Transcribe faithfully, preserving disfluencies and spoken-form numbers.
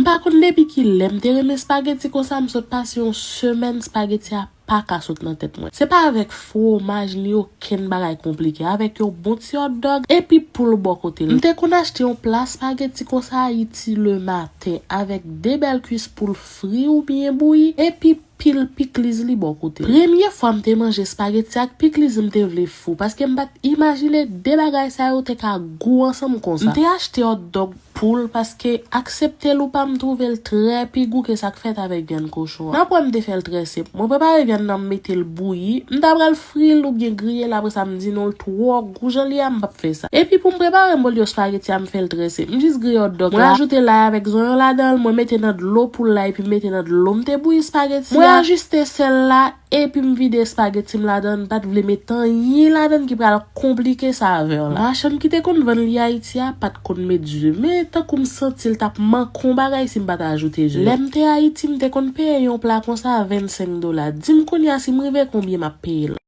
pa konn depi ki lè m te renmen espageti konsa, m sot pase yon semèn, espageti a pa ka sot nan tèt mwen. Se pa avèk fwomaj ni okenn bagay konplike, avèk yon bon ti hotdog epi poul bò kote l. M te konn achte yon pla espageti konsa Ayiti lematen, avèk de bèl kwis poul fri oubyen bouyi, epi pil pikliz li bò kote l. Premye fwa m te manje espageti ak pikliz, m te vle fou, paske m pa t imajine de bagay sa yo te ka gou ansanm konsa. M te achte hotdog poul, paske aksepte l ou pa, m twouve l trè pi gou ke sa k fèt avèk vyann kochon an. Nan pwen m te fè l trè senp. Mwen prepare vyann nan, m mete l bouyi. M ta pral fri l oubyen griye l, apre sa m di non, l twò gou jan l ye a, m p ap fè sa. Epi pou m prepare m olye espageti a, m fè l trè senp. M jis griye hotdog la. Mwen ajoute lay avèk zonyon ladan l, mwen mete nan dlo poul la epi m mete nan dlo m te bouyi espageti a. Mwen ajiste sèl la epi m vide espageti m ladan l. M pa t vle met anyen ladan l ki pral konplike savè la. Machann ki te konn vann li Ayiti a pa t konn met ze, men tankou m santi l t ap manke yon bagay si m pa t ajoute ze. Lè m te Ayiti, m te konn peye yon pla konsa vennsenk dola. Di m kounye a si m rive konbyen m ap peye l.